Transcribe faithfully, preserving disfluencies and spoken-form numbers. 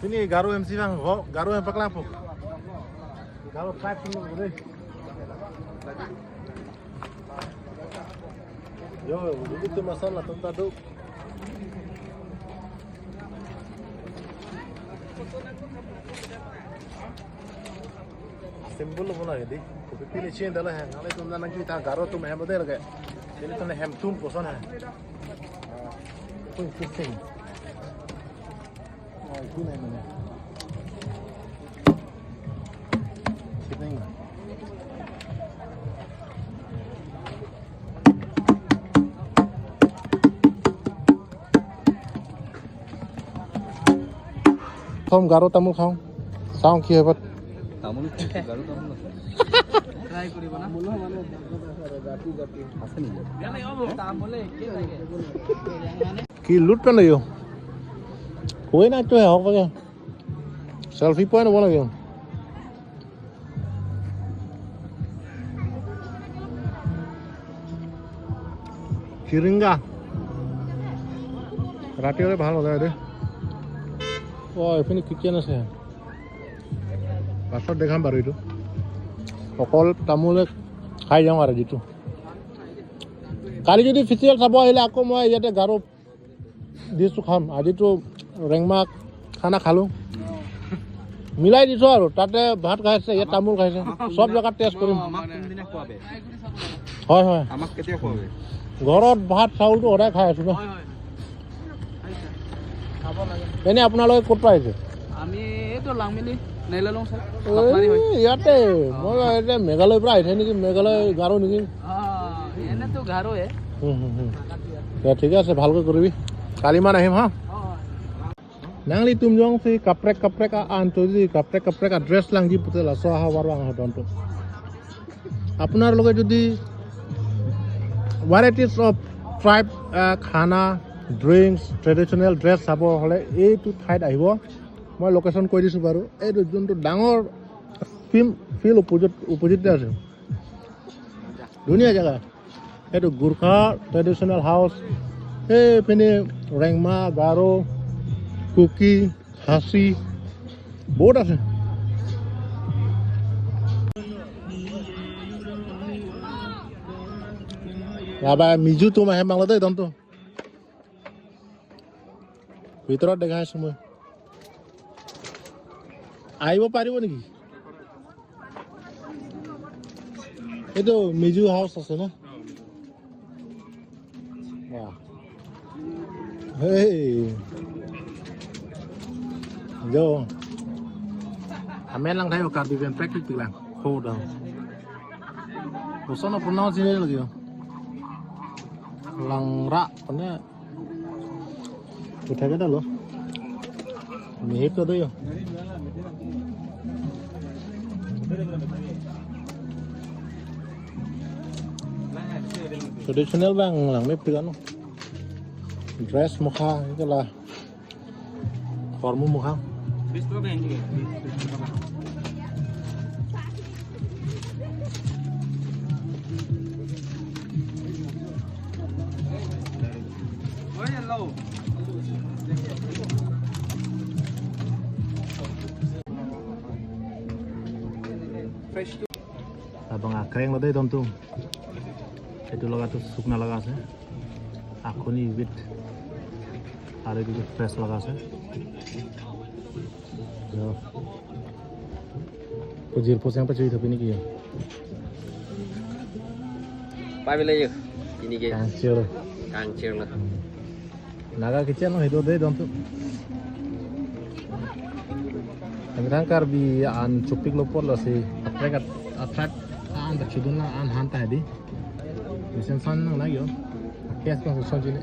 Pini Garo M C bang, ho, Garo yang paklang po. Garo tribe pini, re. Yo, ini tuh masalah tuh tadu. Simple lo mula jadi. Kopi pini chin dala hai. Nangli tum nangji ta Garo tum hem dei lagi. Jadi tum hem tum koson hai. Itu interesting. Oh, itu nih mana? Sini nggak? Thom Garo tamul khang. Sound ki hebat. Tamul, Garo tamul. Try koribo na? Ase niki? Tamul e, ki lage? Ki lut pen yo. Koi na to hai hok pake. Selfie point bo lage. Chiringa. ৰাতি হ'লে ভাল হ'লে দে। অ, এইপিনে কিটচেন আছে। পাছত দেখাম বাৰু এইটো। অকল তামোলে খাই যাওঁ আৰু যিটো। কালি যদি ফেষ্টিভেল চাব আহিলে আকৌ মই ইয়াতে গাৰো ডিছটো খাম। আজিতো ৰেংমা খানা খালো। মিলাই দিছো আৰু, তাতে ভাত খাইছে, ইয়াত তামোল খাইছে। চব জেগাত টেষ্ট কৰিম। আমাক কোনদিনা খোৱাবে? হয়, হয়। আমাক কেতিয়া খোৱাবে? ঘৰত ভাত চাউলটো সদায় খাই আছো ন। হয়, হয়, হয়। খাইছে। খাব লাগে। এনে আপোনালোকে ক'ৰ পৰা আহিছে? আমি এইটো লাংমিলি, নেইলালং চাইড। এই, ইয়াতে। মই এতিয়া মেঘালয়ৰ পৰা আহিছে নেকি? মেঘালয় গাৰো নেকি? অ, এনেতো গাৰোৱে। হুম, হুম, হুম। দে, ঠিকে আছে, ভালকৈ কৰিবি। কালি মান আহিম হা। অ, অ। Nanglitum jongsi kaprek kaprek a-an choji, kaprek kaprek a-dress langji pute laso ahavar vang hodon to. আপোনালোকে যদি varieties of tribe, আহ, খানা, ড্ৰিংকছ, ট্ৰেডিশ্যনেল ড্ৰেছ চাব হ'লে এইটো ঠাইত আহিব। মই লোকেশ্যন কৈ দিছোঁ বাৰু। এইটো যোনটো ডাঙৰ ফিল্ম, ফিল্ড অপজিট, অপজিটতে আছে। ধুনীয়া জেগা। এইটো গোৰ্খা ট্ৰেডিশ্যনেল হাউচ। এইপিনে ৰেংমা, গাৰো, কুকি, খাচী বহুত আছে। Baba, Mizo tum ahem banglo dei, don to. ভিতৰত দেখাই আছো মই। আহিব পাৰিব নেকি? এইটো মিজো হাউচ আছে ন? বাহ। হেই। Jo. Amen lang tayo, Karbi pen practice lang. Hold on. Bosan na pronounce ini lagi. Langra, panya. Uthai ke dalo. Mihip to do yo. Traditional bang lang mihip tigano. Dress mukha ito la. Hormu mukha. Abang akreng lo dei don tum. Etu laga tu sukna laga ase. Akhoni bit. Are bit fresh laga ase. Yo. Kujir pusang pa chui thapi niki yo. Pai bela yo. Ini ke. Kangchir. Kangchir lo. Naga kitchen lo hedo dei don tu. Ang Karbi an chupik lo por lo si. Atrek at-, atrek an ta chudun la an han ta di. Mesen san nang lagi yo. Kes pa son jine.